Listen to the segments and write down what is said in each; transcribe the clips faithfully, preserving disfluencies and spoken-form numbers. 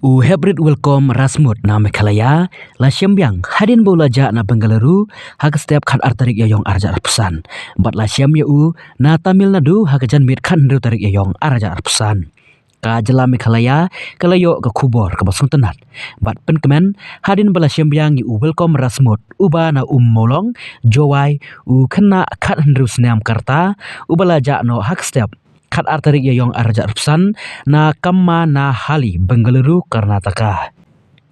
U Hebrit Welcome Rasmut na Meghalaya la shem biang hadien ba u la jah na Bengaluru ha ka step khat ar tarik Ïaïong ar hajar arphew san, bad la shem ïa u na Tamil Nadu ha ka janmiet khat hynriew tarik Ïaïong ar hajar arphew san. Ka jylla Meghalaya ka la ïoh ka khubor kaba sngewtynnat bad pynkmen hadien ba la shem biang ïa u Welcome Rasmut, uba na Ummowlong, Jowai, u khynnah khat hynriew snem ka rta, uba la jah noh ha ka step khat ar tarik Ïaïong ar hajar arphew san na Kamma Nahali, Bengaluru, Karnataka.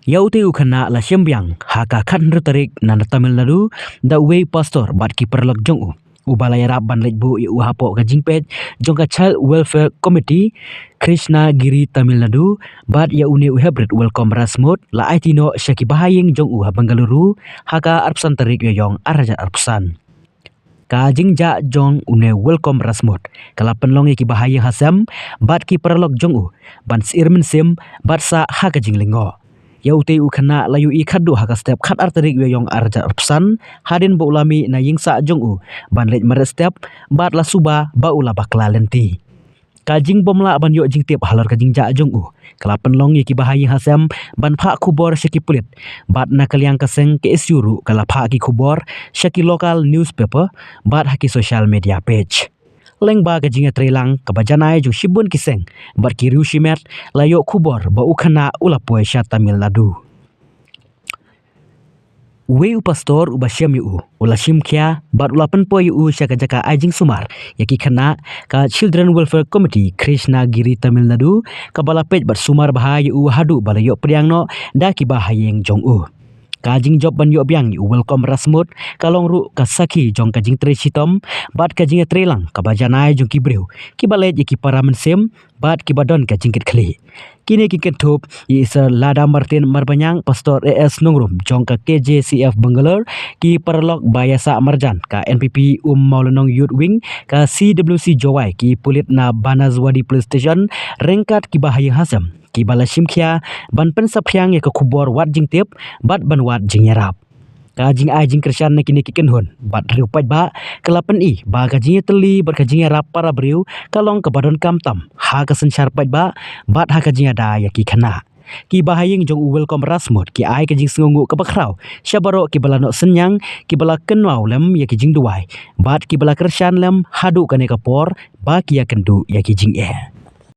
Ïa utei u khynnah la shem biang ha ka khat hynriew tarik na, na Tamil Nadu da uwei u pastor bad ki paralok jong u, uba la ïarap ban leit buh ïa u hapoh ka jingpeit jong ka Child Welfare Committee, Krishnagiri, Tamil Nadu. Bad ïa une u Hebrit Welcome Rasmut la aiti noh sha ki bahaïing jong u ha Bengaluru ha ka arphew san tarik Ïaïong ar hajar arphew san. Ka jingjah jong une Welcome Rasmut ka la pynlong ïa ki bahaïing hasem bad ki paralok jong u ban syier mynsiem bad sah ha ka jinglyngngoh. Ïa utei u khynnah la ïohi khatduh ha ka step khat ar tarik Ïaïong ar hajar arphew san, hadien ba u la mih na ïing sah jong u ban leit mareh step, bad la suba ba u la bakla lynti. Ka jingbymlah ban ïoh jingtip halor ka jingjah jong u ka la pynlong ïa ki bahaïing hasem ban phah khubor sha ki pulit, bad na ka liang ka seng K S U ruh ka la phah ki khubor sha ki local newspaper bad ha ki social media page. Lyngba ka jingïatreilang kaba janai jong shibun ki seng bad ki riew shimet, la ïoh khubor ba u khynnah u la poi sha Tamil Nadu. Uwei u pastor uba shem ïa u u la shim khia bad u la pynpoi ïa u sha ka jaka ai jingsumar ïa ki khynnah, ka Children Welfare Committee, Krishnagiri, Tamil Nadu, kaba la peit bad sumar bha ïa u haduh ba la ïoh pdiang noh da ki bahaïing jong u. Ka jingjop ban ïoh biang ïa u Welcome Rasmut ka long ruh ka sakhi jong ka jingtrei shitom bad ka jingïatreilang kaba janai jong ki briew kiba leit ïa ki para mynsiem bad kiba don ka jingkitkhlieh. Kine ki kynthup ïa i Sir Lada Martin Marbaniang, Pastor A S Nongrum jong ka K J C F Bangalore, ki paralok ba ïasah marjan ka N P P Ummowlong Youth Wing, ka C W C Jowai, ki pulit na Banaswadi Police Station, ryngkat ki bahaïing hasem kiba la shim khia ban pynsaphriang ïa ka khubor wad jingtip bad ban wad jingïarap. Ka jingai jingkyrshan na kine ki kynhun bad riew paidbah ka la pyni ba ka jingïatylli bad ka jingïarap para briew ka long kaba donkam tam ha ka synshar paidbah bad ha ka jingïada ïa ki khynnah. Ki bahaïing jong u Welcome Rasmut ki ai ka jingsngewnguh kaba khraw sha baroh kiba la noh synñiang, kiba la kynmaw lem ïa ki jingduwai bad kiba la kyrshan lem haduh kane ka por ba ki ïakynduh ïa ki jingeh.